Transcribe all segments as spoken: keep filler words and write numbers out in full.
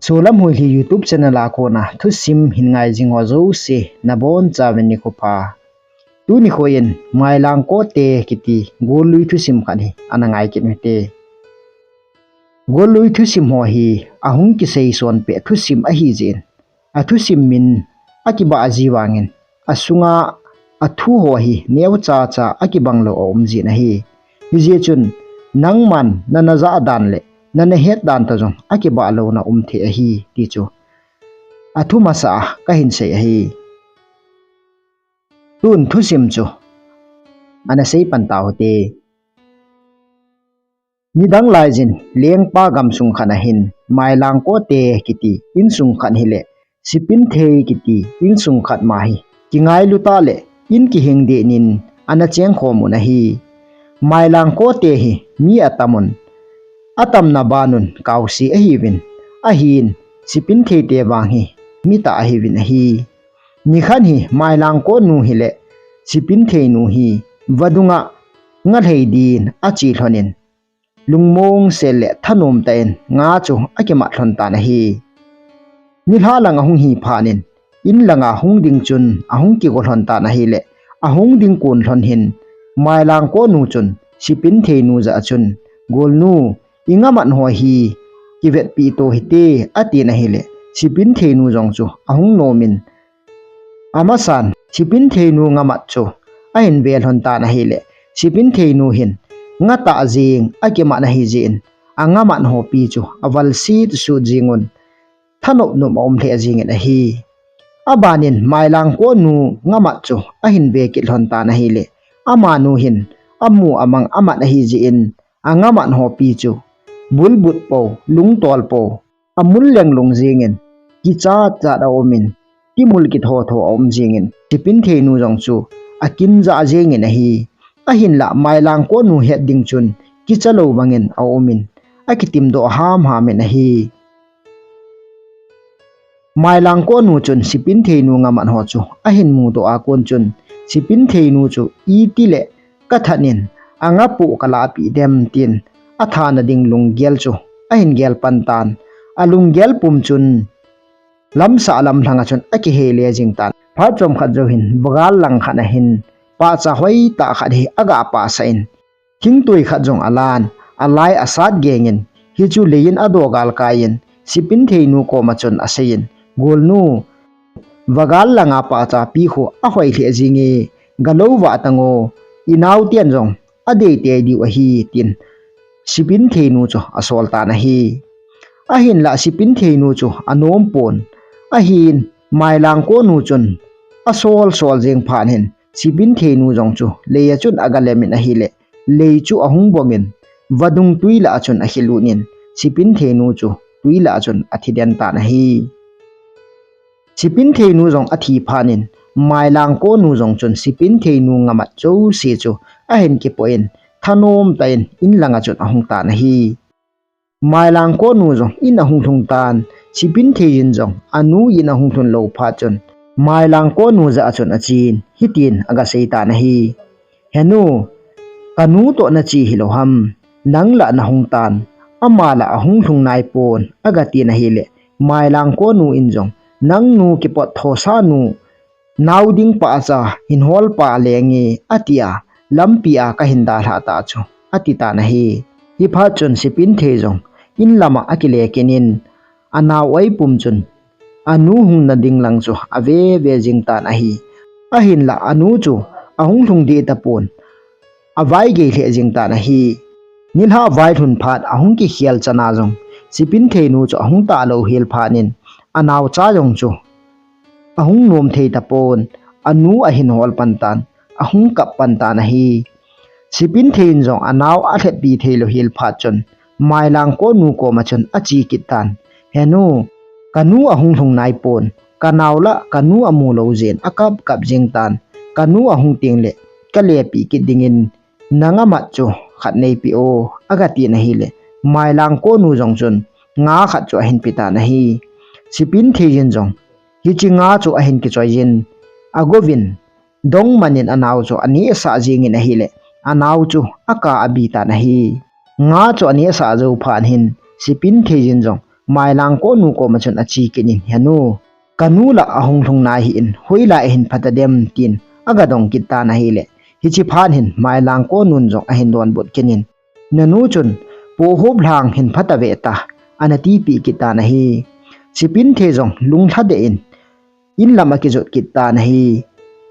Solam Hoilhi YouTube channel a kona thusim hin ngai jing ho jouse nabonchauvin nikho pha. Tuni nikho in Mailangkote kiti gollui thusim khat hi ana ngai kit uhite. Gollui thusim ho hi ahung kisei son peh thusim ahi jeh in, athusim min akibah ji vangin, asunga athu ho hi neocha cha akibang lou aum jin ahi. Hijeh chun, nangman nana jah dan le nana het dan toh jong akibah louna um thei ahi, ti chu athu masa a kahin sei ahi. Tun thusim chu ana sei pan tau hite. Nidang laijin lengpa gamsung khat ahin, Mailangkote kiti insung khat hile, Sipinthei kiti insung khat ma hi kingailu tah le in kihing deh nin ana cheng khom un ahi. Mailangkote hi mi atam un, atamna ban un kaose ahiuvin, ahin Sipinthei te vang hi mi tah ahiuvin ahi. Nikhat hi Mailangko nu hile, Sipinthei nu hi vadung a nga lhei din ache lhon in, lungmong sel le thanom tah in nga chu akimat lhon tan ahi. Nilhah lang ahung hi phat in, in langa hung ding chun ahung kigo lhon tan ahile, ahung ding kon lhon hin, Mailangko nu chun Sipinthei nu jah a chun, "Golnu, i nga mat ho hi kivetpi to hite," atin ahile, Sipinthei nu jong chu ahung nom in, amasan Sipinthei nu nga mat chu ahin ve lhon tan ahile, Sipinthei nu hin nga tah jeng akimat ahi jeh in, anga mat ho pi chu aval sut sut jing un, thanop nop aum lheh jing in ahi. Aban in Mailangko nu nga mat chu ahin ve kit lhon tan ahile, amanu hin amu amang amat ahi jeh in, anga mat ho pi chu bulbut po, lungtol po, amul lenglung jing in, kichat chat aum in, timul kitho tho aum jing in, Sipinthei nu jong chu akin jah jing in ahi. Ahinlah Mailangko nu het ding chun kicha lou bang in aum in, akitim doh ham ham in ahi. Mailangko nu chun Sipinthei nu nga mat ho chu ahin mu doh a kon chun, Sipinthei nu chu iti le ka that in, anga pu ka lah pi dem tin, athana ding lunggel chu ahin gel pan tan. Alunggel pum chun lamsah lamlhang a chun akihei le jing tan. Phat chomkhat jou hin, vagal lang khat ahin, pahcha hoitah khat hi aga pahsah in, thingtui khat jong alan, alai asat geng in, hichu lei in adoh gal kai in, Sipinthei nu koma chun asei in, "Golnu, vagal langa pahcha pi khu ahoi lheh jing e, ga lou vah tan o, i nao ten jong adei tei diu ahi," tin Sipinthei nu chu asol tan ahi. Ahinlah Sipinthei nu chu anom pon, ahin Mailangko nu chun asol sol jeng phat hin, Sipinthei nu jong chu lei a chun aga lem in ahile, lei chu ahung bong in, vadung tui lah a chun ahi lut in, Sipinthei nu chu tui lah a chun athi den tan ahi. Sipinthei nu jong athi phat in, Mailangko nu jong chun Sipinthei nu nga mat jouse chu ahin kipoh in, thanom tah in in lang a chun ahung tan ahi. Mailangko nu jong in ahung lhung tan, Sipinthei jin jong anu in ahung lhun lou phat chun, Mailangko nu jah a chun achen, hitin aga sei tan ahi. "Henu, ka nu toh nache hilou ham, nang lah nahung tan, ama lah ahung lhung nai pon," aga tin ahile, Mailangko nu in jong, "Nang nu kipot tho sa nu, nao ding pahcha hin hol pah leng e," atia, lampi a kahin dalhah tah chu, ati tan ahi. Hiphat chun Sipinthei jong in lam a akile kit in, anao oi pum chun anu hung na ding lang chu ave ve jing tan ahi. Ahinlah anu chu ahung lhung deh tapon, avai gei lheh jing tan ahi. Nilhah vailhun phat ahung kikhel chan a jong, Sipinthei nu chu ahung tah lou hel phat in, anaocha jong chu ahung nom thei tapon, anu ahin hol pan tan, ahung kap pan tan ahi. Sipinthei in jong anao alhep pi thei lou hel phat chun, Mailangko nu koma chun ache kit tan. "Henu, ka nu ahung lhung nai pon, ka nao lah ka nu amu lou jeh in akap kap jing tan, ka nu ahung teng le ka lepi kit ding in, nanga mat chu khat neipe o," aga tin ahile, Mailangko nu jong chun nga khat chu ahin pe tan ahi. Sipinthei jin jong hiche nga chu ahin kichoi jin, agouvin, dongman in anao chu anehsah jing in ahile, anao chu aka abi tan ahi. Nga chu anehsah jou phat hin, Sipinthei jin jong Mailangko nu koma chun ache kit in, "He nu, kanu la ahung lhung nai hih in, hoilai ahin phat tadem?" tin aga dong kit tan ahile, hiche phat hin Mailangko nun jong ahin donbut kit in, "Nanu chun pohop lhang hin phat tave ta," ana tipeh kit tan ahi. Sipinthei jong lunglha deh in, in lam akijot kit tan ahi.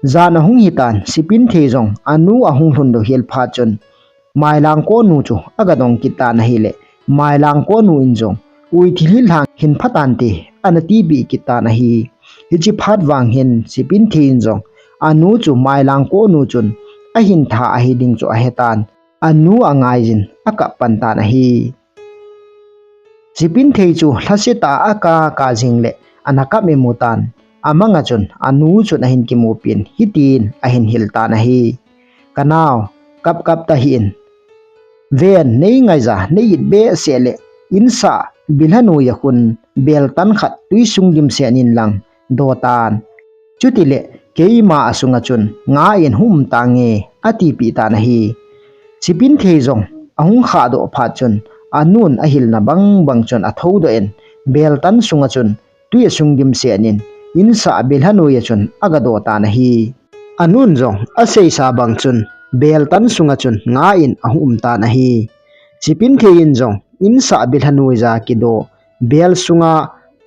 Jan ahung hitan, Sipinthei jong anu ahung lhun lou hel phat chun, Mailangko nu chu aga dong kit tan ahile, Mailangko nu in jong, "Ui thilhih lhang hin phat tante," ana tipeh kit tan ahi. Hiche phat vang hin Sipinthei in jong, anu chu Mailangko nu chun ahin tha ahi ding chu ahe tan, anu angaijin akap pan tan ahi. Sipinthei chu lhasetah a akap kap jing le, ana kap imu tan. Amanga chun, anu chun ahin kimupin, hitin ahin hil tan ahi. "Kanao, kap kap tahih in. Ven, nei ngaija, nei it behseh le, insah bilha noiya khun, bel tan khat tui sung dimset in lang do tan. Chutile, keima asunga chun, nga in hung um tange," atipeh tan ahi. Sipinthei jong ahung khah doh phat chun, anun ahilna bang bang chun athou doh in, bel tan sunga chun, tui asung dimset in, insah bilha noiya chun aga do tan ahi. Anun jong aseisa bang chun, bel tan sunga chun, nga in ahung um tan ahi. Sipinthei in jong, insah bilha noiya kido, bel sunga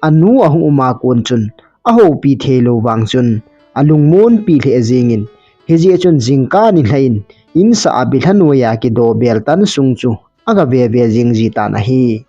anu ahung um a kon chun, ahoupi thei lou vang chun, alungmonpi lheh jing in, hijeh chun jingkah nilhah in, insah bilha noiya kido bel tan sung chu aga ve ve jing ji tan ahi.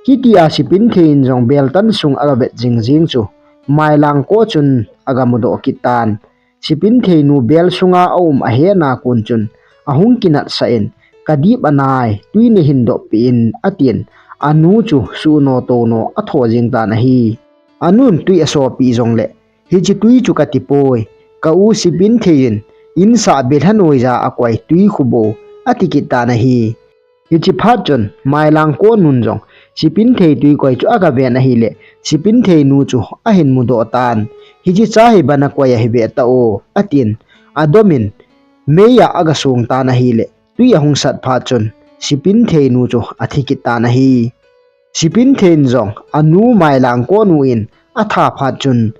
Hitia Sipinthei in jong bel tan sung aga vet jing jing chu, Mailangko chun aga mudoh kit tan. Sipinthei nu bel sunga aum ahetna kon chun, ahung kinatsah in, "Kadip anai, tui neihin doh peh in," atin, anu chu suhno tono atho jing tan ahi. Anun tui asopeh jongle, "Hiche tui chu kati poi, ka u Sipinthei in, insah bilha noiya akoi tui khu bou," ati kit tan ahi. Hiche phat chun, Mailangko nun jong, Sipinthei tui koi chu aga ven ahile, Sipinthei nu chu ahin mudoh tan. "Hiche cha hi bana koi ahi ve ta o," atin, adom in, meiya aga song tan ahile, tui ahung sat phat chun, Sipinthei nu chu athi kit tan ahi. Sipinthei in jong, anu Mailangko nu in atha phat chun,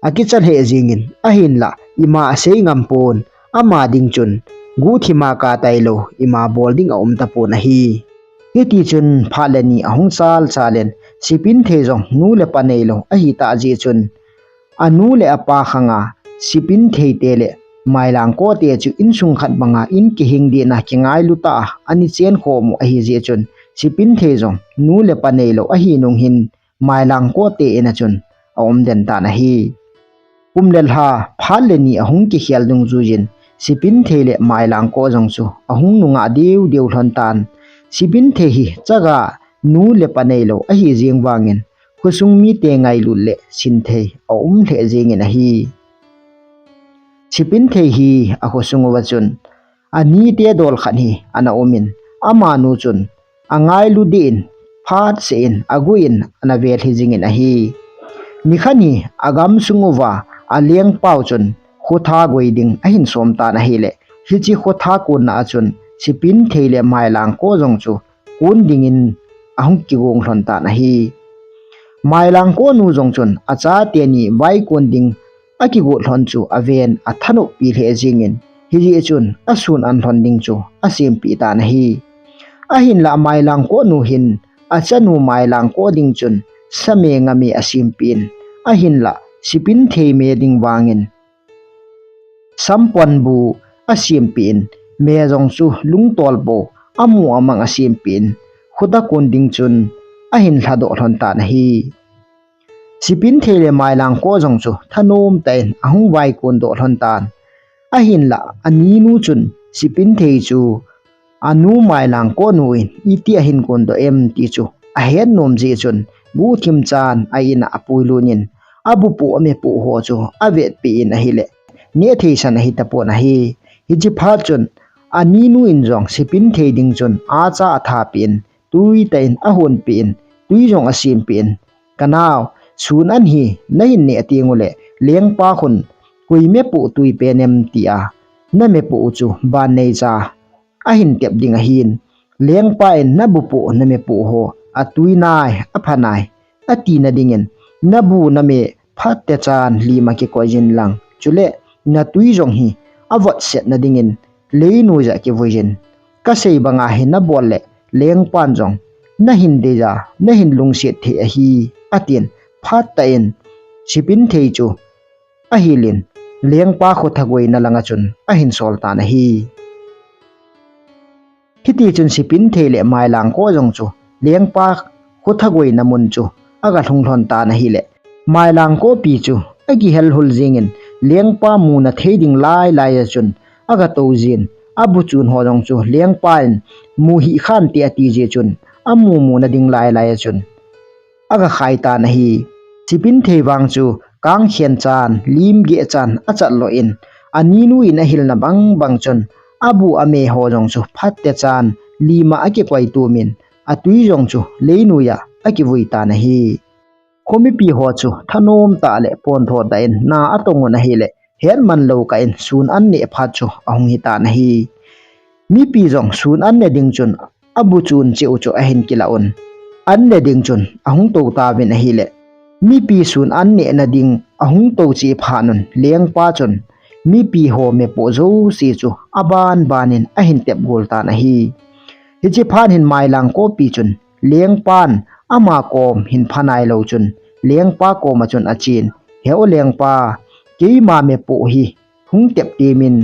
akicha lheh jing in, ahinlah, ima asei ngam pon, ama ding chun, guhthima kap tailou, ima bol ding aum tapon ahi. Hiti chun, phat le ni ahung chal chal in, Sipinthei jong, nu le pa neilou, ahi tah jeh chun, anu le apa khanga, Sipinthei te le Mailangko te chu insung khat banga in kihing ding a kingailu tah a, ana chen khom u ahi jeh chun, Sipinthei jong, nu le pa neilou ahi nung hin, Mailangko te in a chun, aum den tan ahi. Kum le lha, phat le ni ahung kikhel dungjuiyin, Sipinthei le Mailangko jong chu ahung nungah deu deu lhon tan. Sipinthei hi chaga nu le pa neilou ahi jeng vangin, khosung mite ngailut le sinthei aum lheh jengin ahi. Sipinthei hi akhosung uva chun, anite dol khat hi ana um in, amanu chun, angailu deh in, phat seh in, aguh in, ana vel hi jingin ahi. Nikhat hi, agamsung uva, alengpau chun, khotha goi ding ahin som tan ahile, hiche khotha konna a chun, Sipinthei le Mailangko jong chu, kon dingin ahung kigong lhon tan ahi. Mailangko nu jong chun, achate ni vaikon ding akigot lhon chu aven athanop pi lheh jingin, hijeh chun asun an lhon ding chu asempeh tan ahi. Ahinlah Mailangko nu hin achanu Mailangko ding chun same ngame asempeh in, ahinlah Sipinthei me ding vangin samponbu asempeh in, me jong chu lungtol bou, amu amang asempeh in, khotha kon ding chun ahin lhadoh lhon tan ahi. Sipinthei le Mailangko jong chu thanom tah in ahung vaikon doh lhon tan. Ahinlah, aninu chun Sipinthei chu anu Mailangko nu in iti ahin kon doh em ti chu ahet nom jeh chun, guhthim chan a in a apuilut in, abupoh amepoh ho chu avetpeh in ahile, nehthei san ahi tapon ahi. Hiche phat chun, aninu in jong Sipinthei ding chun acha athapeh in, tui tah in ahonpeh in, tui jong asempeh in, Ka nao, sun an hi nahin neh teng uleh, lengpa khun koi mepoh tui pen em tia, namepoh u chu ban neicha ahin tep ding ahin, lengpa in nabupoh namepoh ho atui nai, apha nai, atina dingin, nabu name phat techan lima kikoi jin lang, chule natui jong hi avotset na dingin leinu ja kivui jin. Kasei banga hi nabol le lengpan jong nahin deija, nahin lungset thei ahi, atin. Phat tah in Sipinthei chu ahilin, lengpa khothagoina langa chun ahin sol tan ahi. Hiti chun Sipinthei le Mailangko jong chu lengpa khothagoina mun chu aga lhung lhon tan ahile, Mailangko pi chu akihel hul jingin, lengpa muna thei ding lai lai a chun aga to jin, abu chun ho jong chu lengpa in mu hih khan te ati je chun, amu muna ding lai lai a chun aga khai tan ahi. Sipinthei vang chu kangkhen chan, lim geh chan achat lo in, aninu in ahilna bang bang chun, abu ame ho jong chu phat techan lima akikoi tumin, atui jong chu leinu ja akivui tan ahi. Khomipi ho chu thanom tah le pontho tah in na atong un ahile, hetman lou kah in sun an neh phat chu ahung hi tan ahi. Mipi jong sun an ne ding chun abu chun cheh u chu ahin kila un, an ne ding chun ahung to tauvin ahile, mipi sun an neh na ding ahung to cheh phat un lengpa chun mipi ho mepoh jouse chu aban ban in ahin tep gol tan ahi. Hiche phat hin Mailangko pi chun lengpan ama kom hin pha nai lou chun lengpa kom a chun achen, "He u lengpa, keima mepoh hi hung tep temin,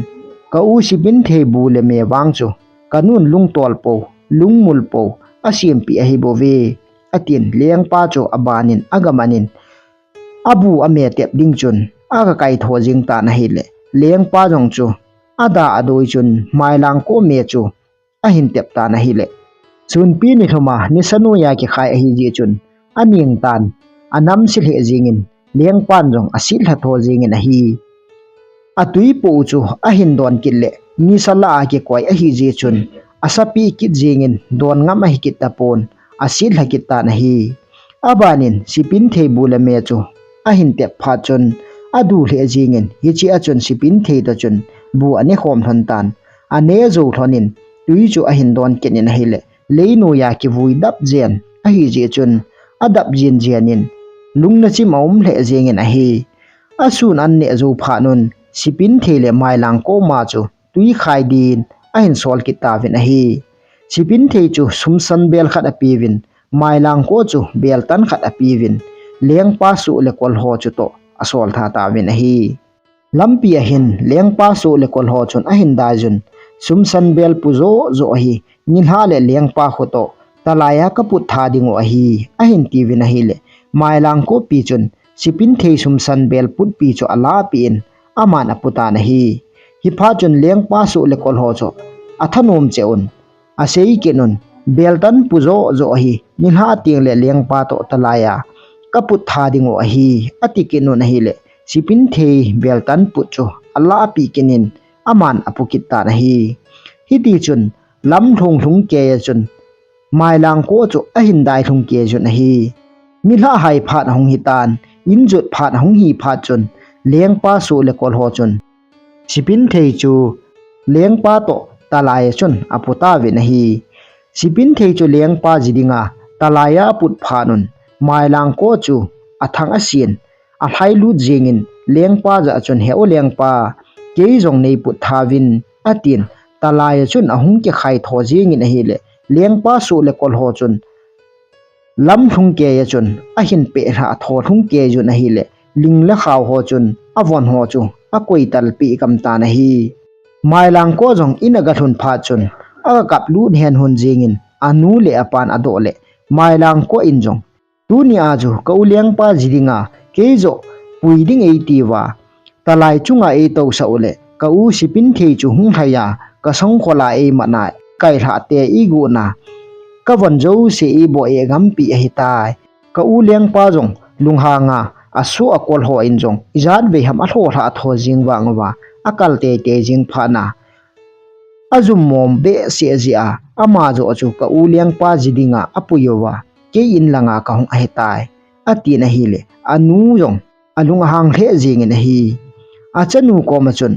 ka u Sipinthei bu le me vang chu kanun lungtol po, lungmul po asempeh ahi bouve," atin. Lengpa chu abanin aga manin, abu ame tep ding chun aga kaitho jing tan ahile, lengpa jong chu ada adoi chun Mailangko me chu ahin tep tan ahile, sunpi nilhum a nisa noiya kikhai ahi jeh chun aning tan, anamse lheh jingin, lengpan jong aset lha tho jingin ahi. Atui poh u chu ahin don kit le, nisa lah a kikoi ahi jeh chun, asapeh kit jingin don ngam ahi kit tapon, aset lha kit tan ahi. Abanin Sipinthei bu le me chu ahin tep phat chun, adu lheh jingin, hiche a chun Sipinthei toh chun bu ane khom lhon tan, ane jou lhonin, tui chu ahin don kit in ahile, leinu ja kivui dap jen ahi jeh chun, adap jen jen in, lungna chim aum lheh jingin ahi. Asun an neh jou phat un, Sipinthei le Mailangko ma chu tui khai din ahin sol kit tauvin ahi. Sipinthei chu sum san bel khat apeuvin, Mailangko chu bel tan khat apeuvin, lengpa soh le kol ho chu toh asol tha tauvin ahi. Lampi a hin lengpa soh le kol ho chun ahin dai jun, sum san bel pu joh joh hi nilhah le lengpa kho toh talai a kaput tha ding u ahi, ahin tiuvin ahile, Mailangko pi chun Sipinthei sum san bel putpi chu alahpeh in, aman apu tan ahi. Hiphat chun lengpa soh le kol ho chu athanom cheh un, asei kit un, bel tan pu joh joh hi nilhah teng le lengpa toh talai a kaput tha ding u ahi, ati kit un ahile, Sipinthei bel tan put chu alahpeh kit in, aman apu kit tan ahi. Hiti chun lam lhung lhung kei a chun Mailangko chu ahin dai lhung kei jun ahi. Nilhah hai phat ahung hi tan, in jot phat ahung hi phat chun, lengpa soh le kol ho chun Sipinthei chu lengpa toh talai a chun apu tauvin ahi. Sipinthei chu lengpa ji dinga talai a aput phat un, Mailangko chu athang asen, alhai lut jingin, lengpa jah a chun, "He u lengpa, kei jong nei put tha uvin," atin, talai a chun ahung kikhai tho jingin ahile, lengpa soh le kol ho chun lam lhung kei a chun ahin peh lha tho lhung kei jun ahile, ling le khao ho chun avon ho chu akoi talpeh gam tan ahi. Mailangko jong in aga lhun phat chun aga kap lut hen hun jingin, anu le apan adoh le, Mailangko in jong, "Tuni a chu ka u lengpa ji dinga kei joh pui ding eiti uva, talai chunga eitousah u le, ka u Sipinthei chu hung lhai a, ka songkhol a eimat na, kai lhah te eigot na, ka von jouse eiboh e gampi ahitai. Ka u lengpa jong lunghang a, asoh akol ho in jong ijat vei ham alhoh lha tho jing vang uva, akal teitei jing phat na, ajum mom behseh jeh a, ama joh chu ka u lengpa ji dinga apui uva, kei in langa kahung ahitai," atin ahile, anu jong alung ahang lheh jingin ahi. Achanu koma chun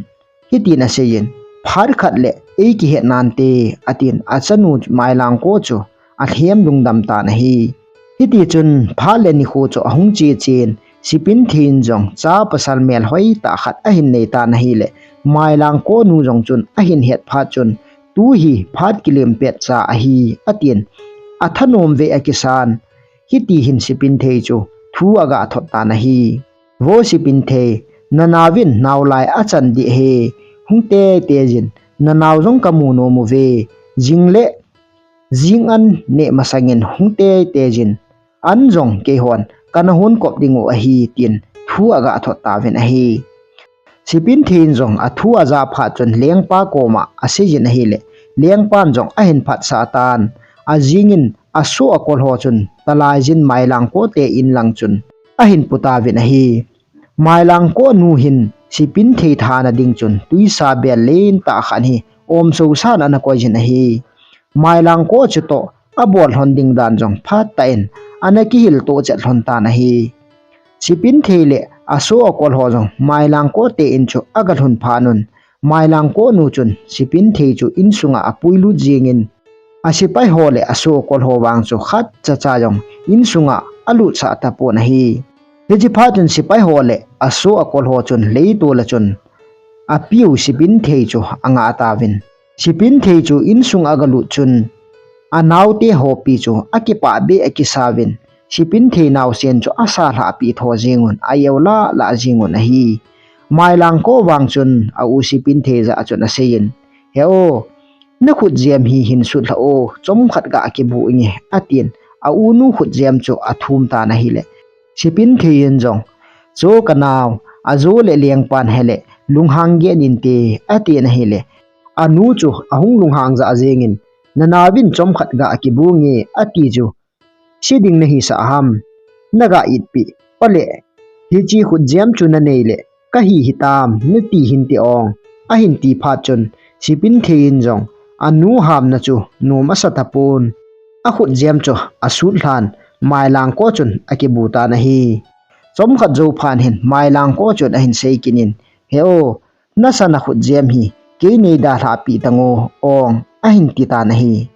hitin aseiyin, "Phat khat le eikihet nante," atin, achanu Mailangko chu alhem lungdam tan ahi. Hiti chun phat le nikho chu ahung che chen, Sipinthei in jong cha pasal melhoi tah khat ahin nei tan ahile, Mailangko nu jong chun ahin het phat chun, tu hi phat kilem pet cha ahi, atin. Athanom ve akisan, hiti hin Sipinthei chu thu aga thot tan ahi. Vo Sipinthei, nanaovin naolai achan dih e, hung teitei jin, nanao jong kamu nom uve, jing le jing an neh masangin hung teitei jin, an jong keihon kana hon kop ding u ahi, tin thu aga thot tauvin ahi. Sipinthei in jong athu aja phat chun lengpa koma asei jin ahile, lengpan jong ahin phatsah tan, ajingin asoh akol ho chun talai jin Mailangko te in lang chun ahin pu tauvin ahi. Mailangko nu hin Sipinthei thana ding chun tuisa bel len tah khat hi omso san ana koi jin ahi. Mailangko chu toh abol lhon ding dan jong phat tah in ana kihil to chet lhon tan ahi. Sipinthei le asoh akol ho jong Mailangko te in chu aga lhun phat un, Mailangko nu chun Sipinthei chu insunga apuilut jingin, asepai ho le asoh akol ho vang chu khat cha cha jong insunga alutsah tapon ahi. Hichi phat chun sepai ho le asoh akol ho chun leitol a chun apiu Sipinthei chu anga tauvin. Sipinthei chu insung aga lut chun anaote hopi chu akipah be akisauvin. Sipinthei naosen chu asa lhahpi tho jingun, a-eu lah lah jingun ahi. Mailangko vang chun a-u Sipinthei jah a chun aseiyin, "He-o, nakhut jem hi hin sut lha-o, chomkhat ga kibu inge," atin, a-unu khut jem chu athum tan ahile, Sipinthei in jong, "Cho kanao, ajo le lengpan hele lunghang geh inte," atin ahile, anu chu ahung lunghang jah jengin, "Nanaovin chomkhat ga kibu nge," ati chu, "Si ding nahisah ham? Naga itpi, ole, hichi khut jem chu nanei le, kahi hitam, nati hinte ong," ahin ti phat chun, Sipinthei in jong anu hamna chu nom asa tapon, akhut jem chu asut lhan, Mailangko chun akibu tan ahi. Chomkhat jou phat hin Mailangko chun ahin sei kit in, "He-o, nasa nakhut jem hi kei nei dalhah pi tango ong," ahin ti tan ahi.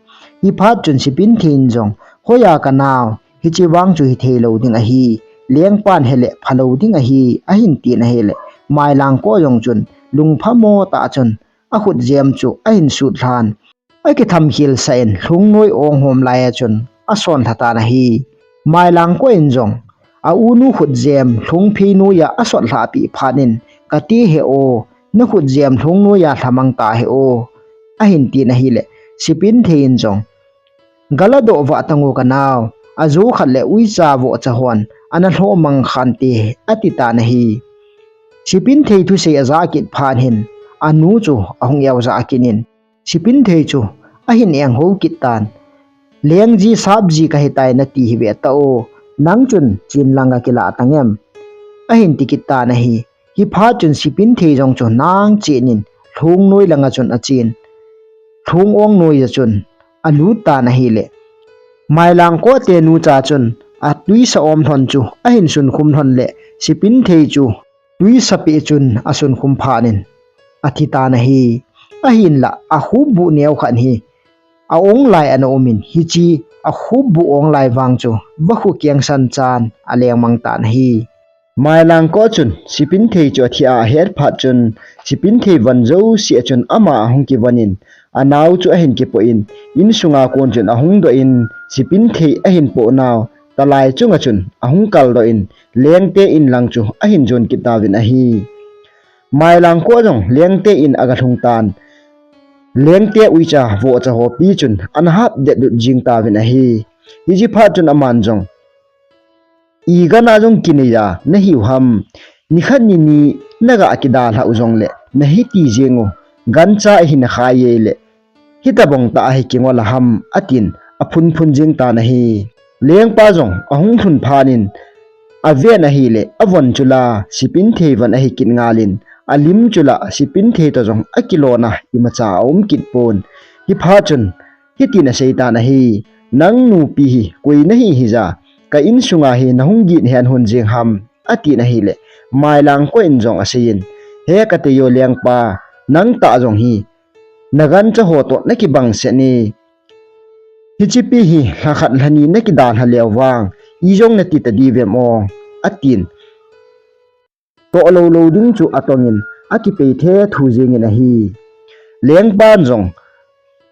Hiphat chun Sipinthei in jong, "Hoiya kanao, hichi vang chu hithei lou ding ahi, lengpan hele phalou ding ahi," ahin tin ahile, Mailangko jong chun lungphamo tah chun akhut jem chu ahin sut lhan, akitham khel sah in lhungnoi ong hom lai a chun ason lha tan ahi. Mailangko in jong a-unu khut jem lhungphei noiya asot lhahpi phat in, "Kati he-o, nakhut jem lhungnoi a lhamang ta he-o," ahin tin ahile, Sipinthei in jong, "Galadoh vah tango kanao, ajo khat le uicha vohcha hon ana lhoh mang khante," ati tan ahi. Sipinthei thusei ajah kit phat hin anu chu ahung eu jah kit in, Sipinthei chu ahin engho kit tan. "Lengji sapji kahitai nati hi ve ta-o, nang chun chin lang a kilah tangem?" ahin ti kit tan ahi. Hiphat chun Sipinthei jong chu nang chen in lhungnoi langa chun achen, lhung ong noi a chun alut tan ahile, Mailangko te nucha chun atuisa om lhon chu ahin sunkhum lhon le, Sipinthei chu tuisa peh chun asunkhum phat in athi tan ahi. Ahinlah akhup buh neo khat hi a-ong lai ana um in, hichi akhup buh ong lai vang chu vakhu kengsan chan aleng mang tan ahi. Mailangko chun Sipinthei chu athi a ahet phat chun, Sipinthei von jouse a chun ama ahung kivon in, anao chu ahin kipoh in, insunga kon chun ahung doh in, Sipinthei ahin poh nau talai chunga chun ahung kaldoh in, lengte in lang chu ahin jon kit tauvin ahi. Mailangko jong lengte in aga lhung tan, lengte uicha vohcha hopi chun ana hapdet lut jing tauvin ahi. Hichi phat chun aman jong, "Igana jong kinei a nahiu ham? Nikhat nini naga kidalhah u jongle nahiti jeng u, gancha ahi nakhai e le, hitobang tah a hi kingol a ham?" atin aphunphun jing tan ahi. Lengpa jong ahung lhun phat in aven ahile, avon chu la Sipinthei von ahi kit ngal in, alim chu la Sipinthei toh jong akilona imacha aum kit pon. Hiphat chun hitin asei tan ahi, "Nang nupi hi koi nahi hija, ka insunga hi nahung gin hen hon jeng ham?" atin ahile, Mailangko in jong aseiyin, "He ka tei o lengpa, nang tah jong hi nagancha ho toh nakibang set e. Hichepi hi lhakhat lhani nakidalha leu vang, ijong nati tadiuvem o, atin. Toh lou lou ding chu atongin, akipei thethu jengin ahi. Lengpan jong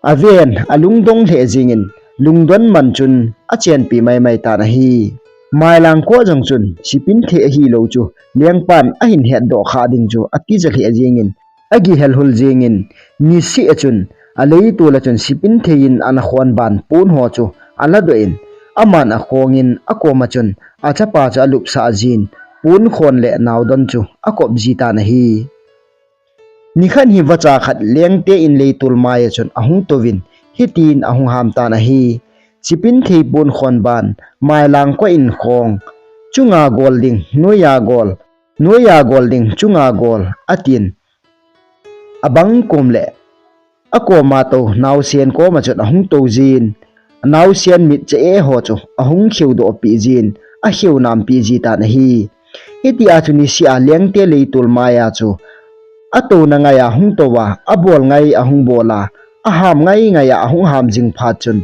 aven, alungdong lheh jengin, lungdon man chun achenpi maimai tan ahi. Mailangko jong chun Sipinthei ahilou chu Lengpan ahin hetdoh kha ding chu atija lheh jengin, agihel hul jengin, niseh a chun, aleitol a chun Sipinthei in ana khon ban pon ho chu aladoh in, aman akhongin, akoma chun achapa chu alupsah jin, pon khon le naodon chu akop ji tan ahi. Nikhat hi vacha khat Lengte in leitol maiya chun ahung touvin, hitin ahung ham tan ahi. Sipinthei pon khon ban, Mailangko in khong, chunga gol ding, noiya gol, noiya gol ding, chunga gol, atin. Abang kom le akoma tou naosen koma chun ahung tou jin, naosen mit che e ho chu ahung kheudoh pi jin, akheu nampi ji tan ahi. Hitia chu niseh a Lengte leitol maiya chu atouna ngaiya ahung touva, abol ngai ahung bola, aham ngai ngaiya ahung ham jing phat chun,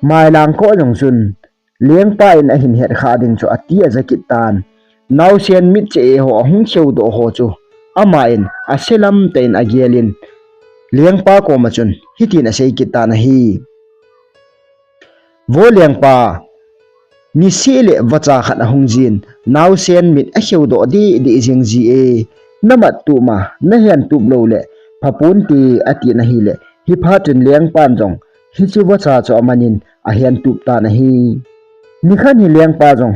Mailangko jong chun, Lengpa in ahin het kha ding chu ati aja kit tan. Naosen mit che e ho ahung kheudoh ho chu, aman ase lamtah in agelin, Lengpa koma chun hitin asei kit tan ahi. Vo Lengpa, niseh le vacha khat ahung jin, naosen mit akheudoh deh deh jeng ji e, namat tup ma, nahen tup lou le, phaponte atin ahile, hiphat chun Lengpan jong, hiche vacha chu amanin ahen tup tan ahi. Nikhat hi Lengpa jong,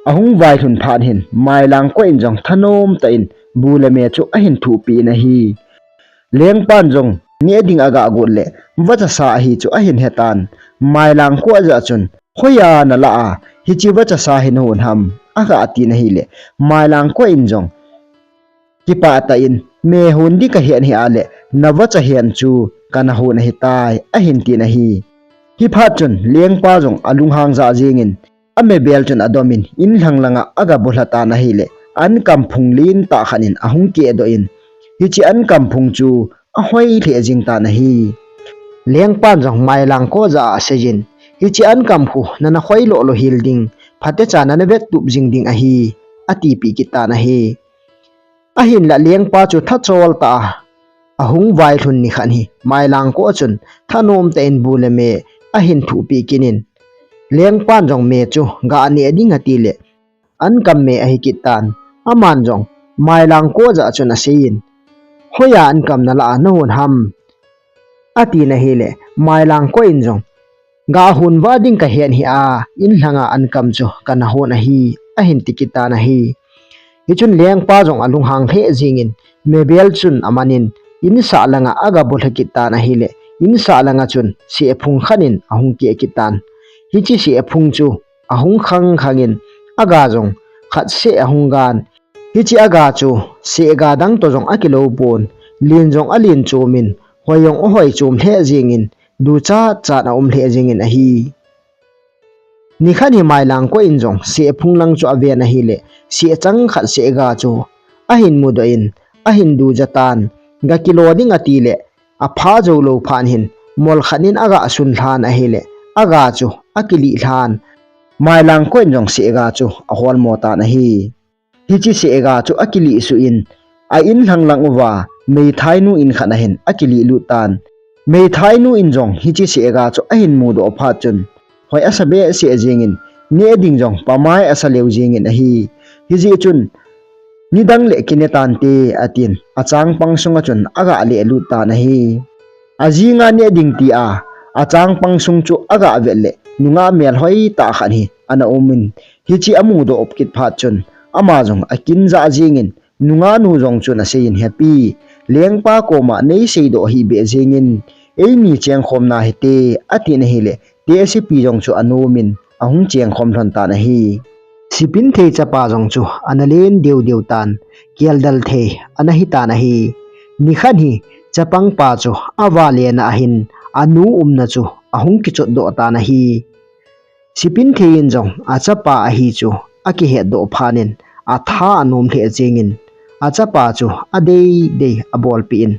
ahung vailhun phat hin, Mailangko in jong thanom tah in, bu le me chu ahin thupi in ahi. Lengpan jong, neh ding aga got le, vachasa ahi chu ahin hetan. Mailangko jah chun, hoiya nalah a, hiche vachasa hi nahon ham, aga tin ahile, Mailangko in jong, kipah tah in, me hon ding kahet hih a le, navacha hen chu kana hon ahitai, ahin tin ahi. Hiphat chun, Lengpa jong alunghang jah jengin, amebel chun adomin, inlhang langa aga bulha tan ahile, ankam phung lentah khat in ahung kehdoh in, hiche ankam phung chu ahoi lheh jing tan ahi. Lengpan jong Mailangko jah a aseiyin, hiche ankam khu nana hoi lolo hel ding, phatecha nana vet tup jing ding ahi, atipeh kit tan ahi. Ahinlah Lengpa chu thachol tah a, ahung vailhun nikhat hi, Mailangko chun thanom tah in bu le me ahin thupi kit in, Lengpan jong me chu ga neh ding ati le, ankam me ahi kit tan. Aman jong, Mailangko jah chun aseiyin, hoiya ankam nalah a nahon ham, atin ahile, Mailangko in jong, ga hon va ding kahet hih a, inlhanga ankam chu kana hon ahi, ahin ti kit tan ahi. Hichun Lengpa jong alunghang lheh jengin, mebel chun amanin, insah langa aga bulha kit tan ahile, insah langa chun sehphung khat in ahung keh kit tan. Hiche sehphung chu ahung khang khangin, aga jong khat seh ahung gan. Hiche aga chu sehga dang toh jong akilou pon, len jong alen chomin, hoi jong ahoi chom lheh jengin, duchat chat aum lheh jengin ahi. Nikhat hi Mailangko in jong sehphung lang chu aven ahile, seh chang khat sehga chu ahin mudoh in, ahin duja tan, ga kilo ding ati le, apha jou lou phat hin, mol khat in aga sun lhan ahile, aga chu akilih lhan. Mailangko in jong sehga chu aholmo tan ahi. Hiche sehga chu akilih suh in, a inlhang lang uva, meithainu in khat ahin akilih lut tan. Meithainu in jong hiche sehga chu ahin mudoh phat chun, hoi asa behseh jengin, neh ding jong pamai asa leu jengin ahi. Hijeh chun, nidang le kine tante, atin, achangpang sunga chun aga leh lut tan ahi. Ajinga neh ding tia, achangpang sung chu aga vet le, nungah melhoi tah khat hi ana umin, hiche amudoh kit phat chun, ama jong akin jah jengin, nungahnu jong chun aseiyin, hepi, Lengpa koma neiseidoh hih beh jengin, eini chengkhom nahite, atin ahile, tehsepi jong chu anomin, ahung chengkhom lhon tan ahi. Sipinthei chapa jong chu ana len deu deu tan, keldal thei ana hi tan ahi. Nikhat hi, chapangpa chu ava lena ahin, anu umna chu ahung kichotdoh tan ahi. Sipinthei in jong achapa ahi chu akihetdoh phat in, atha anom lheh jengin, achapa chu adei dei abolpeh in,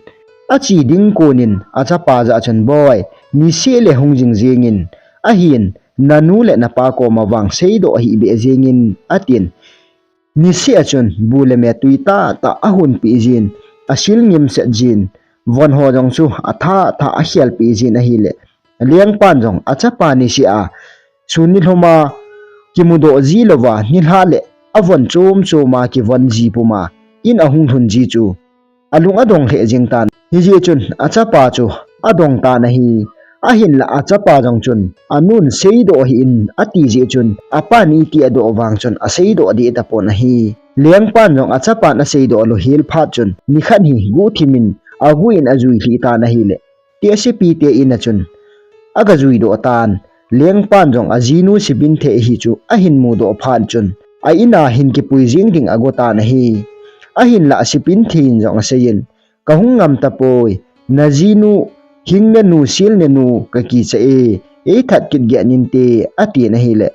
ache ding konin achapa jah a chun, "Boi, niseh le hung jing jengin, ahin nanu le napa koma vang seidoh hih beh jengin," atin. Niseh a chun bu le me tui tahtah ahunpeh jin, asil ngimset jin, von ho jong chu athah thah akhelpeh jin ahile, lengpan jong achapa niseh a sun nilhum a kimudoh ji louva, nilhah le avon chom chom a kivon ji puma in ahung lhun ji chu alung adong lheh jeng tan. Hijeh chun achapa chu adong tan ahi. Ahinla achapa jong chun anun seidoh hih in ati jeh chun apan iti adoh vang chun aseidoh deh tapon ahi. Lengpan jong achapan aseidoh lou hel phat chun nikhat hi guhthim in aguh in ajui lhih tan ahile, tehsepi te in a chun aga juidoh tan. Lengpan jong ajinu Sipinthei hi chu ahin mudoh phat chun a in a hin kipui jeng ding ago tan ahi. Ahinla Sipinthei in jong aseiyin, "Kahung ngam tapoi, najinu, hing nenu, sil nenu kakicha e, eithat kit geh in te," atin ahile,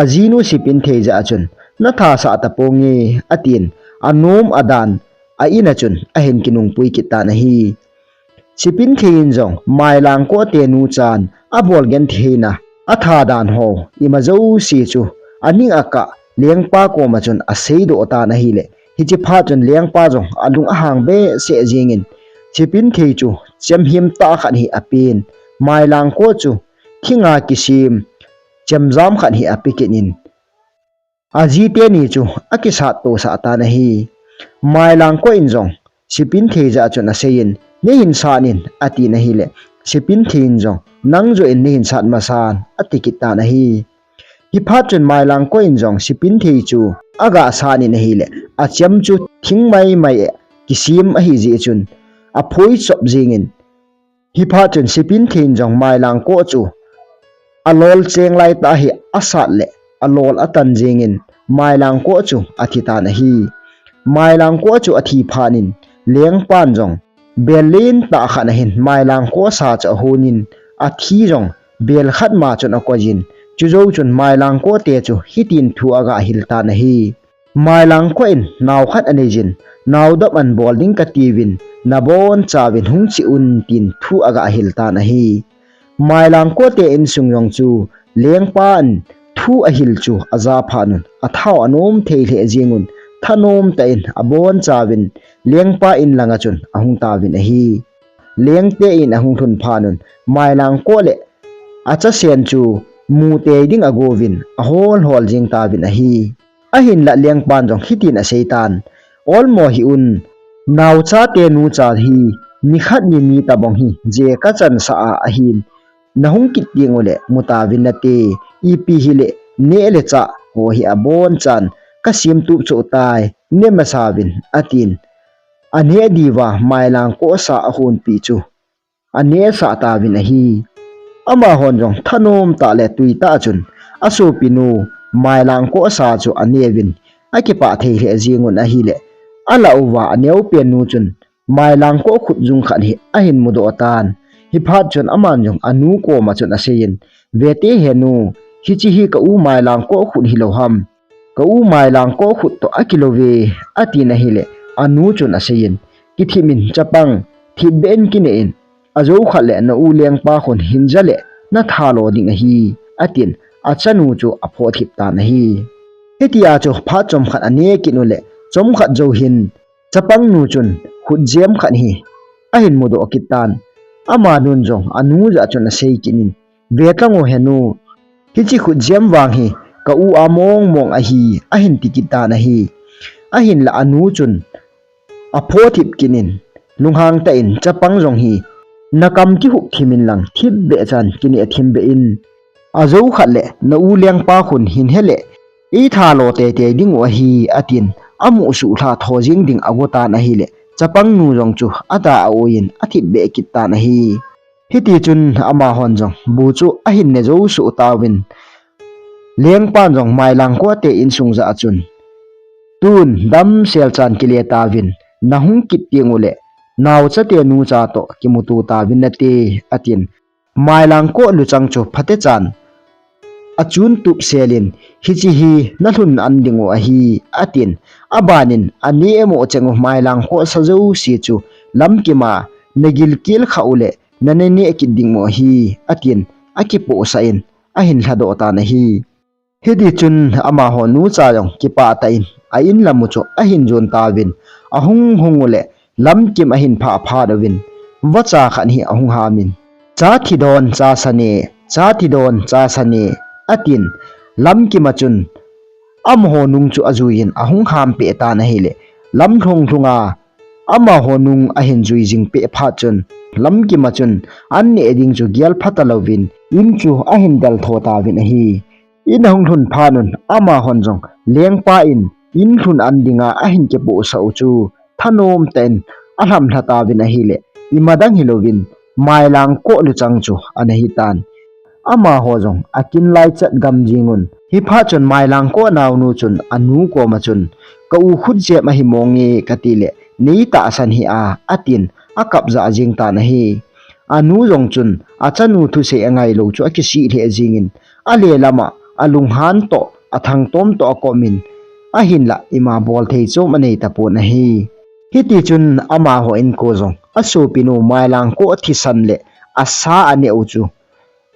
ajinu Sipinthei jah a chun, "Natha sah taponge," atin, anom adan a in a chun ahin kinungpui kit tan ahi. Sipinthei in jong Mailangkoh te nu chan abol genthei na atha dan ho ima jouse chu aning akah lengpa koma chun aseidoh tan ahile, hiche phat chun lengpa jong alung ahang behseh jengin, Sipinthei chu chemhim tah khat hi apen, Mailangkoh chu thinga kisem chemjam khat hi ape kit in, ajite ni chu akisat to sah tan ahi. Mailangkoh in jong Sipinthei jah a chun aseiyin, "Neihin sat in," atin ahile, Sipinthei in jong, "Nang joh in neihin sat masan," ati kit tan ahi. Hiphat chun Mailangkoh in jong Sipinthei chu aga sat in ahile, achem chu thing maimai kisem ahi jeh chun aphoi chop jengin, hiphat chun Sipinthei in jong Mailangkoh chu alol cheng lai tah hi asat le alol atan jengin Mailangkoh chu athi tan ahi. Mailangkoh chu athi phat in lengpan jong bel lentah khat a hin Mailangkoh sa chu ahon in athi jong bel khat ma chun akoiyin, chujou chun Mailangkoh te chu hitin thu aga hil tan ahi. Mailangkoh in nao khat aneiyin, "Naodop an bol ding katiuvin, nabonchauvin hung che un," tin thu aga hil tan ahi. Mailangkoh te insung jong chu lengpan thu ahil chu aja phat un, athao anom thei lheh jeng un, thanom tah in abonchauvin lengpa in langa chun ahung tauvin ahi. Lengte in ahung lhun phat un, Mailangkoh le achasen chu mu tei ding agouvin ahol hol jeng tauvin ahi. Ahinla lengpan jong hitin asei tan, "Olmo hih un, naocha te nu cha hi nikhat ni ni tabang hi je kachansah a ahin, nahung kit teng ule mu tauvin nate, ipi hile neh le chah ho hi abonchan kasem tup chu tai, ne masauvin," atin. Aneh diuva Mailangkoh sa ahonpeh chu aneh sah tauvin ahi. Amahon jong thanom tah le tui tah chun asopinu Mailangkoh sa chu aneuvin, akipah thei lheh jeng un ahile, alah uva aneopen nu chun Mailangkoh khut jung khat hi ahin mudoh tan. Hiphat chun aman jong anu koma chun aseiyin, "Vete he nu, hiche hi ka u Mailangkoh khut hilou ham? Ka u Mailangkoh khut toh akilou ve," atin ahile, anu chun aseiyin, "Kithip in chapang, thipbeh in kineh in, ajou khat le na u lengpa khun hinja le natha lo ding ahi," atin, achanu chu aphoh thip tan ahi. Hitia chu phat chomkhat aneh kit ule, chomkhat jou hin chapang nu chun khutjem khat hi ahin mudoh kit tan. Amanun jong anu jah chun asei kit in, "Vetlang o he nu, hiche khutjem vang hi ka u a mong mong ahi," ahin ti kit tan ahi. Ahinla anu chun aphoh thip kit in, lunghang tah in, "Chapang jong hi nakam kihup thim in lang, thipbeh chan kineh thim beh in, ajou khat le na u lengpa khun hin hele eitha lo teitei ding u ahi," atin, amu suhlha tho jeng ding ago tan ahile, chapang nu jong chu ada a-oi in athipbeh kit tan ahi. Hiti chun amahon jong bu chu ahin ne jou suh tauvin, lengpan jong Mailangkoh te insung jah a chun, "Tun damsel chan kile tauvin, nahung kit teng ule naocha te nu cha toh kimuto tauvin nate," atin, Mailangkoh luchang chu phatechan achun tup selin, "Hiche hi nalhun an ding u ahi," atin, abanin aneh mo cheng u Mailangkoh sa jouse chu lamkim a nagilkel khah uleh nananeh kit ding mo ahi, atin akipohsah in ahin lhadoh tan ahi. Hiti chun amaho nucha jong kipah tah in a-in lamu chu ahin jon tauvin, ahung hung uleh lamkim ahin phah phat uvin, vacha khat hi ahung hamin, "Cha thidon cha sane, cha thidon cha sane," atin lamkima chun amaho nung chu ajuiyin ahung hampeh tan ahileh, lamlhung lhunga amaho nung ahin jui jing peh phat chun, lamkima chun an neh ding chu gel phat talouvin in chu ahin del tho tauvin ahi. In ahung lhun phat un amahon jong lengpa in in lhun an dinga ahin kipohsah u chu thanom tah in alhamlha tauvin ahileh, imadang hilouvin mailang koh luchang chu ana hitan. Amaho jong akin lai chat gam jingun, hiphat chun mailang koh naonu chun anu koma chun, "Ka u khut jep ahi monge," kati leh, "Nei tahsan hih a," atin akap jah jeng tan ahi. Anu jong chun achanu thusei angailou chu akisih lheh jingin, ale lama alunghan toh, athangtom toh akomin, ahinlah ima bol thei chom anei tapon ahi. Hiti chun amaho inko jong asopinu mailang koh athisan leh asa aneh u chu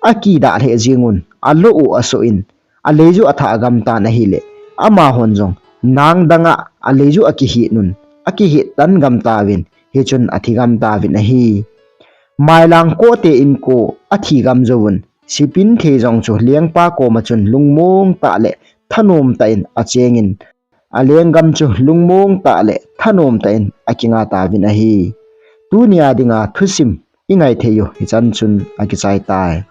akidah lheh jingun, alo u asoh in, aleiju athah gam tan ahileh, amahon jong nang danga aleiju akihit un, akihit tan gam tauvin, hichun athi gam tauvin ahi. Mailang kohte inko athi gam jouvun, Sipin thei jong chu lengpa koma chun lungmong tah leh thanom tah in achengin, alenggam chu lungmong tah leh thanom tah in akinga tauvin ahi. Tunia dinga thusim ingai thei u hichan chun akichai tai.